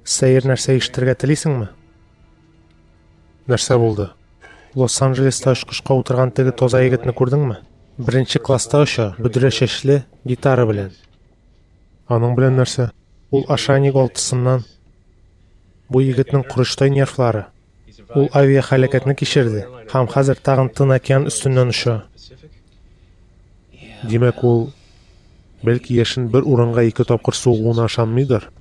Сәер нәрсә ишетергә телисеңме? Нәрсә булды? Лос-Анджелеста очкычка утырган теге таза егетне күрдеңме? Беренче класста оча, бөдрә чәчле, гитара белән. Аның белән нәрсә? Ул Ашаник алтысыннан. Бу егетнең корычтай нервлары. Ул авиаһәлакәтне кичерде һәм хәзер тагын Тын океан өстеннән оча. Димәк, ул бәлки яшен бер урынга ике тапкыр сугуына ышанмыйдыр?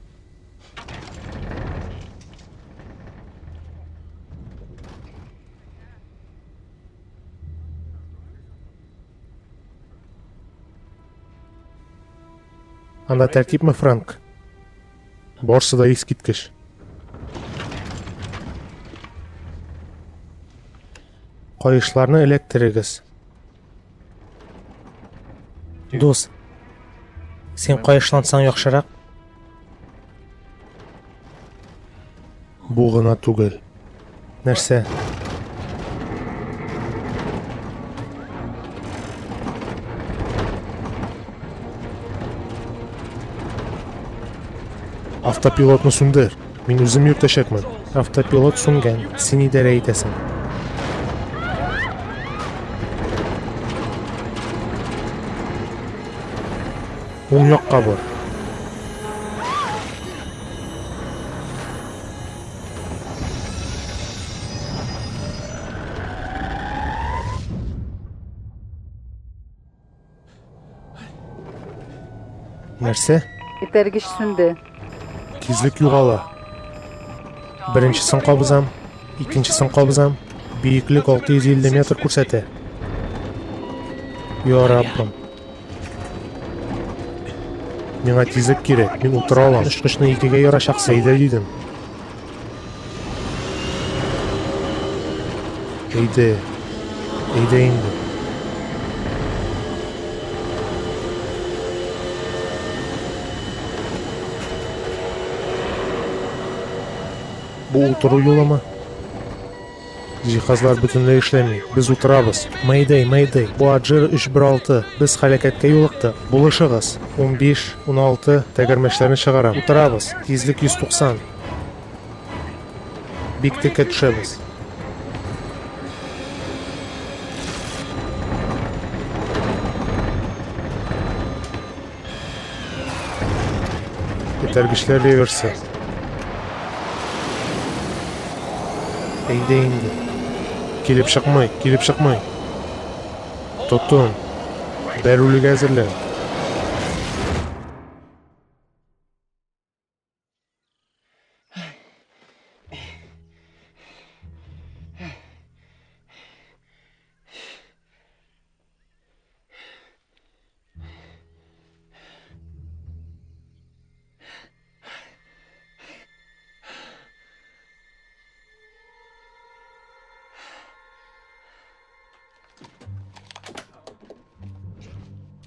Анда тәртипме, Фрэнк? Барсы да искиткеч. Каешларны эләктерегез. Дус, син каешлансаң яхшырак. Бу гына түгел. Нәрсә? Автопилотны сүндер. Мин үзем йөртәчәкмен. Автопилот сүнгән. Син идарә итәсең. Уң якка бор. Нәрсә? Этәргеч сүнде. Тизлек югала. Беренчесен кабызам, икенчесен кабызам. Биеклек 650 метр күрсәтә. Я Раббым. Миңа тизлек кирәк, мин утыра алам. Очкычны икегә ярачаксың, әйдә дидем. Әйдә. Әйдә инде. Бу утыру юлымы? Җиһазлар бөтенләй эшләми. Без утырабыз. Мэйдэй, мэйдэй. Бу Аджер 316. Без һәлакәткә юлыктык. Булышыгыз. 15, 16, тәгәрмәчләрне чыгарам. Утырабыз. Тизлек 190. Бик текә төшәбез. Этәргечләр реверсы. Әйдә инде. Килеп чыкмый, килеп чыкмый. Тотын. Бәрүлегә әзерлән.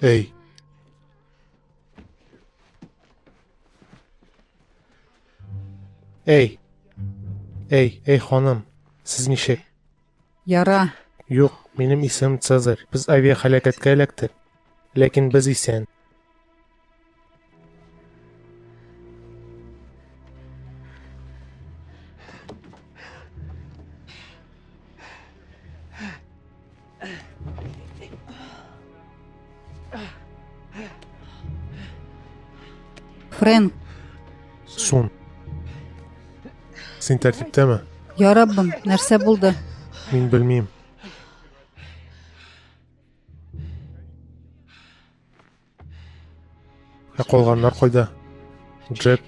Эй. Эй. Эй, эй, ханым, сез ничек? Яра. Юк, минем исемем Цезарь. Без авиаһәлакәткә эләктек. Ләкин без исән. Фрэнк. Сун. Син тәртиптәме? Я Раббым, нәрсә булды? Мин белмим. Ә калганнар кайда? Джек,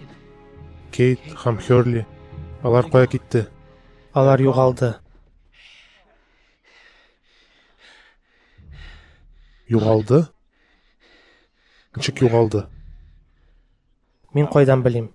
Кейт һәм Херли. Алар кая китте? Алар югалды. Югалды? Ничек югалды? Мин кайдан белим?